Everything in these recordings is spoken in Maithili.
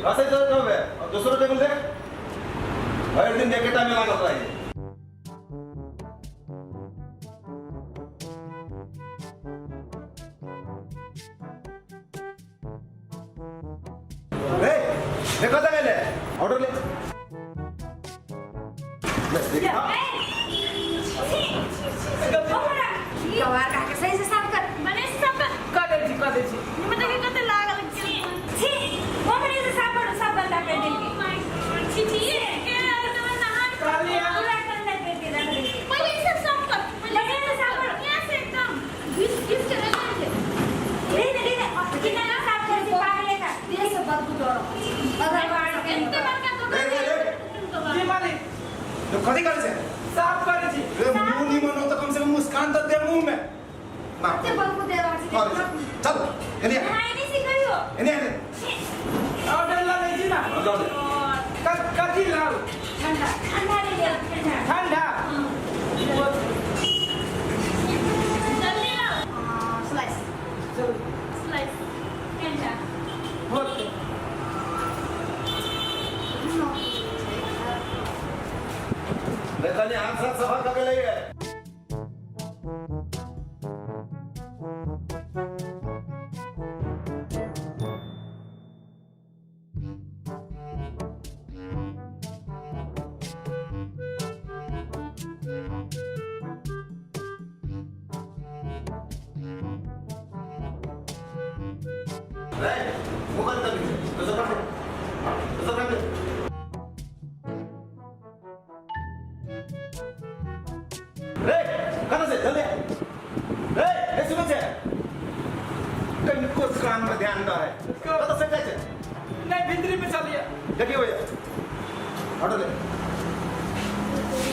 घसै चल जाबे और दोसरो टेबुल देख। भरि दिन एकेटा में लागल रही। रे देखो तो गेले ऑर्डर ले ले देख। गवार का के सही से साफ कर। बने से साफ कर। कर दै छी, कर दै छी। मतलब कि कते लागल छी। छी, ओकरे से साफ करू, सब गंदा कर देलके। छी छी के तो नहा कहलियै। पूरा गंदा कर के रख देलके। पहिले ई सब साफ कर। बढ़िया से साफ करो। यहाँ से एकदम घिस घिस के रख दे। दे दे दे दे, कितना साफ कर छी पागल का। देह से बदबू दऽ रहल छै। अगर बाहर के एते बड़का रे रे रे। जी मालिक। तो कथी करै छै? साफ करै छी। रे मुंह निमन हो तऽ कम से कम मुस्कान तऽ दे मुंह में। माफ कते बदबू दे रहल छै। कर चल एने आ, नहाय नहि छी कहियो। एने आ, एने। ऑर्डर लऽ लै छी ना। लऽ ले। कथी लाउ? ठंडा ठंडा ले लिअ, ठंडा। ठंडा। जल्दी लाओ। स्लाइस। चलू। स्लाइस ठंडा। होतै। रे तनी हाथ साथ सफा कऽ के लइहे। रे मुखर कर दोसर रख दे, दोसर रख दे। रे कहाँ से जल्दी रे ए सुन छे कनिको काम में ध्यान न है। कतऽ से जाइ छै? नहि, भीतरी में चलिए। देखियो भैया, ऑर्डर दे।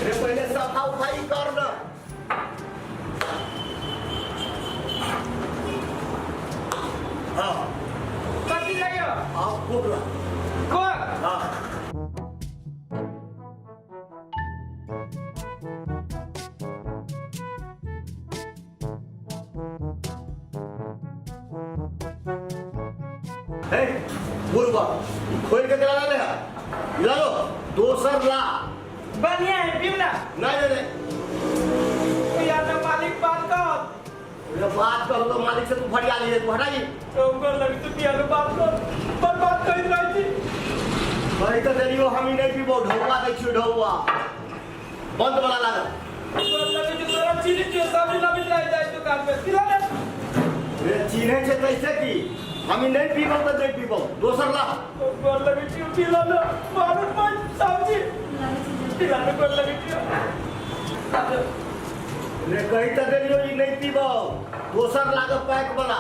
रे पहिले सफा उफाई कर न। हाँ। कथी लगियो? आप कोक ला। कोक? हाँ। हे बुढ़बा, खोल के दिला ले ला लो दोसर ला। बढ़िया है, पीब ना। नहीं नहीं नहीं। पिया ना मालिक, बात कर। ये बात कर लो मालिक से, तू फरिया लिए तू हटाई। तो कर लगी तू पिया लो बात कर, पर बात कर रही थी। भाई तो देलियो हम ही नहीं पीबो, ढौआ दै छियो, ढौआ बंद वाला लागल। कर लगी तू तोरा चीनी जो सब लबित रह जाए दुकान पे पिला ले। रे चिन्है छै कैसे की हम ही नहीं पीबो तो नहीं पीबो, दोसर ला। तो कर लगी तू पिला ले मालूम भाई साहब जी पिला ले कर लगी तू। रे कही तो देलियो ई नहीं पीबो, दोसर लागल पैक वाला।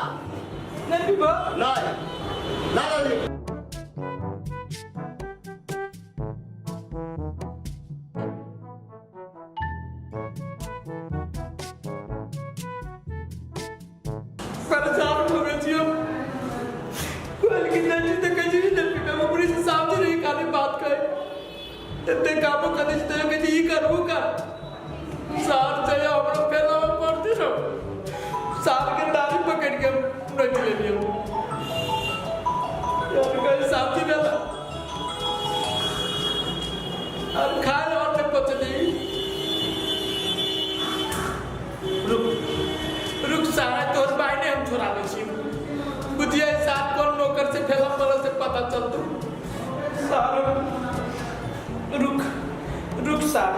नहीं पीबो? नहीं ला जल्दी। परेशान हो गए छी हम। कहल कि नहीं तऽ कहै छी नहि पीबै। ऊपरे से साफ जी रही खाली बात कहे एते कामो करै छी तैयो कहै छी ई कर ऊ कर। सार चाहिए हमरो फैलावा पड़ती न। सार के दाढ़ी पकड़ के हम रख लेलियै। यार कहे साफ जी भेला और खाए और नहीं पचली। रुक रुक सारा तोहर बाइने हम छोड़ा दै छी। बुझिए साथ कोन नौकर से फैला पड़ल से पता चलतो। सार रुक रुक सार।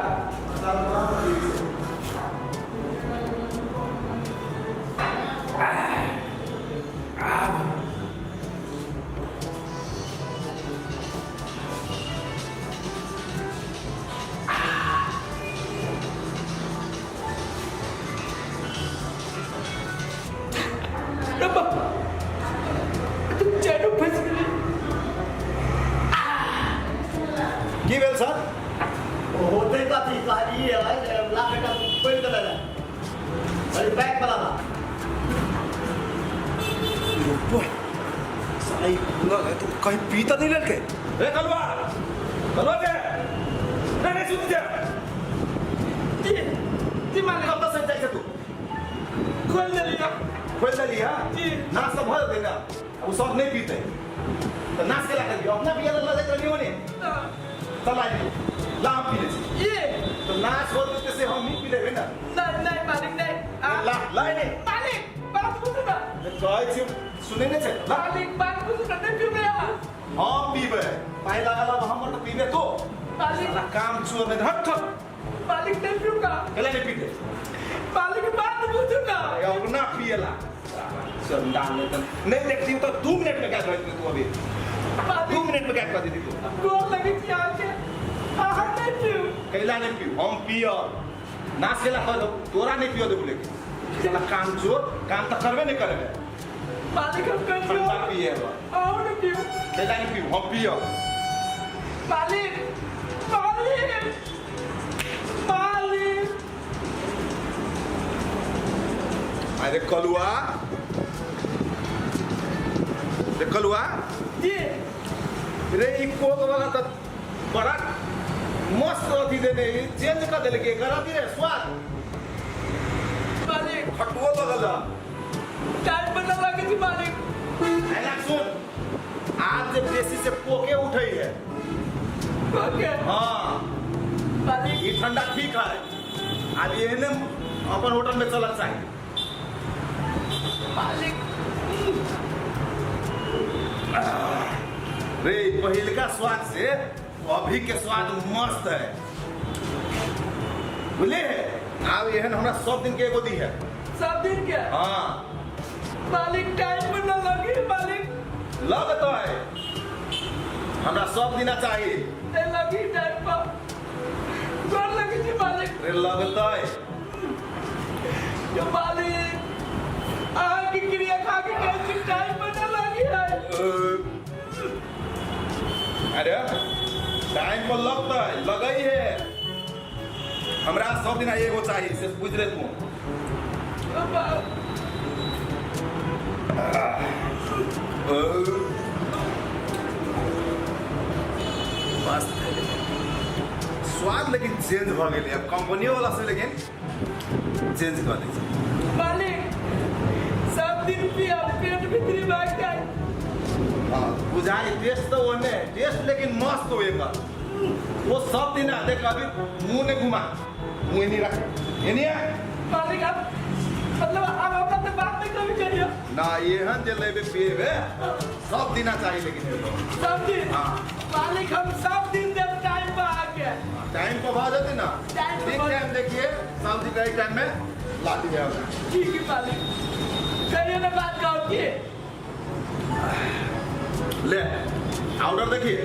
रब्बा, तुम चैनो फंस गेली। की भेल सर? होते कथी कहलिए है जे ला बेटा खोलि के ले ले। अरे बैग वाला ला। साला ई खुलल है तो कहीं पीता नहीं लड़के। रे कलवा कलवा के नहीं नहीं सुन जा। जी जी मालिक। कब से जाइ छै तू? खोल देलियै। खोलि देलियै? जी। नाश्ता भऽ जेतै ने, ओ सब नहि पीतै। तऽ नाश केला करियौ अपना पिया लग जाइत रहलियौ ने। ना। चल आइ ला, हम पी लै छी। ये तऽ नाश हो जेतै से हम ही पी लेबै ने। नहीं नहीं मालिक, नहीं। ला ला ने। मालिक, बात बुझू ना। कहै छी, सुनै नहि छै, ला। मालिक, बात बुझू ना, नहीं पीबै अहाँ। हम पीबै, पाइ लागल अब हमर तऽ पीबे तो। मालिक। साला काम चोर नहि, हट हट। मालिक, नहीं पीऊंगा। कैला नहि पीते? मालिक, बात बुझू ना। अपना पियला चंडाल नहीं तो नहीं देखती हूँ तो 2 मिनट में क्या कर देती तू अभी? 2 मालिक। मिनट में क्या कर देती तू? गोर लगे छी अहाँके, अहाँ नहीं पीऊ। कैला नहीं पीऊ? हम पिय, नाश केला कर दो तोरा, नहीं पियो देबू। लेकिन साला काम चोर, काम तो करबे नहीं करबे। मालिक, हम कहियो। ठंडा पिए बा। अहूँ नहीं पीऊ। कैला नहीं पीऊ? हम पिय। मालिक, मालिक, मालिक। अरे कलुआ रे, कलुआ। जी। रे, ई कोक वाला तो बड़ा मस्त अथी देने, चेंज कर देलके एकर अथी रे स्वाद। मालिक। खटुओ लगल है। टाइम पर ना लगे छी मालिक। एना सुन, आज जे बेसी से पोके उठै है। ओके। हाँ। मालिक। ये ठंडा ठीक है, आज एहने अपन होटल में चलक चाहिए। मालिक। रे, पहिलका स्वाद से अभी के स्वाद मस्त है, बुझले? आब एहन हमरा सब दिन के एगो दी है। सब दिन के? हाँ। मालिक, टाइम पर ना लगे मालिक। लगता है, हमरा सब दिना चाहिए। नहीं लगी टाइम पर, गोर लगे छी मालिक। रे, लगता है। जो मालिक, अहाँ की क्रिया खा के कहै छी टाइम पर ना लगी है। अरे, टाइम पर लगता है, लगई है। हमरा सब दिन एगो चाहिए, से बुझ ले तू। मस्त है स्वाद, लेकिन चेंज भऽ गेलै अब कंपनियो वाला से, लेकिन चेंज कऽ दै छै। मालिक, सब दिन पिया पेट भीतरी भाग जाए। हाँ, बुझाइ टेस्ट तऽ ओहने है टेस्ट, लेकिन मस्त हो एकर वो सब दिन। देख, अभी मुंह नहीं घुमा, मुंह नहीं रख, एनी आ। मालिक, आप मतलब आप अपना से बात नहीं कभी करियो। ना, एहन जे लेबे पिएबे सब दिना चाहिए, लेकिन एगो। सब दिन? हाँ। मालिक, हम सब दिन जब टाइम पर आके टाइम पर भऽ जेतै ना? टाइम पर ठीक। भऽ टाइम देखिए, सब दिन के टाइम में ला दिए हमरा। ठीक है मालिक, कहिए ना बात कहो कि ले, ऑर्डर देखिए।